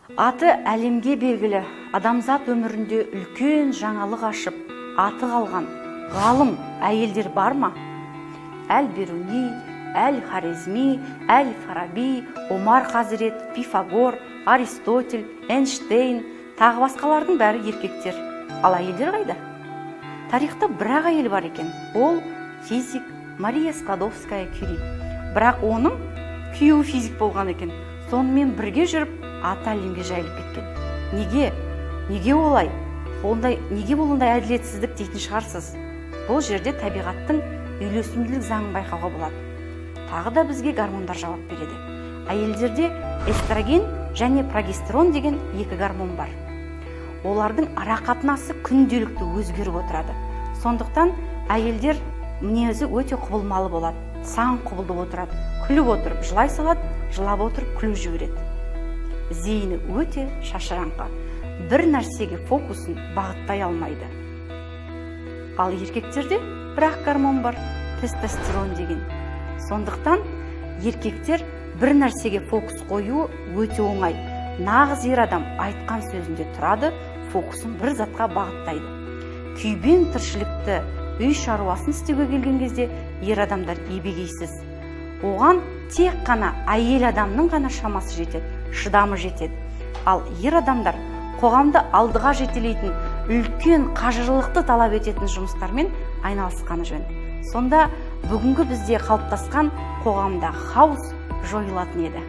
Аты әлемге белгілі, адамзат өмірінде үлкен жаңалық ашып, аты қалған ғалым әйелдер бар ма? Әл Беруни, Әл Хорезми, Әл Фараби, Омар Хазірет, Пифагор, Аристотель, Эйнштейн, тағы басқалардың бәрі еркектер. Ал әйелдер қайда? Тарихта бір-ақ әйел бар екен. Ол физик Мария Складовская Кюри. Бірақ оның күйеуі физик болған екен. Сонымен бірге жүріп, аты әлемге жайылып кеткен. Неге? Неге олай? Ондай, неге бұл ондай әділетсіздік дейтін шығарсыз? Бұл жерде табиғаттың үйлесімділік заңын байқауға болады. Тағы да бізге гормондар жауап береді. Әйелдерде эстроген және прогестерон деген екі гормон бар. Олардың ара қатынасы күнделікті өзгеріп отырады. Сондықтан әйелдер мінезі өте құбылмалы болады, сан құбылып отырады. Күліп отырып жылай салады, жылап отырып күліп жібереді. Зейіні өте шашыраңқы, бір нәрсеге фокусын бағыттай алмайды. Ал еркектерде бір-ақ гормон бар, тестостерон деген. Сондықтан еркектер бір нәрсеге фокус қоюы өте оңай. Нағыз ер адам айтқан сөзінде тұрады, фокусын бір затқа бағыттайды. Күйбең тіршілікті, үй шаруасын істеуге келген кезде ер адамдар ебегейсіз. Оған тек қана әйел адамның ғана шамасы жетеді, шыдамы жетеді. Ал ер адамдар қоғамды алдыға жетелейтін, үлкен қажырлықты талап ететін жұмыстармен айналысқаны жөн. Сонда бүгінгі бізде қалыптасқан қоғамда хаос жойылатын еді.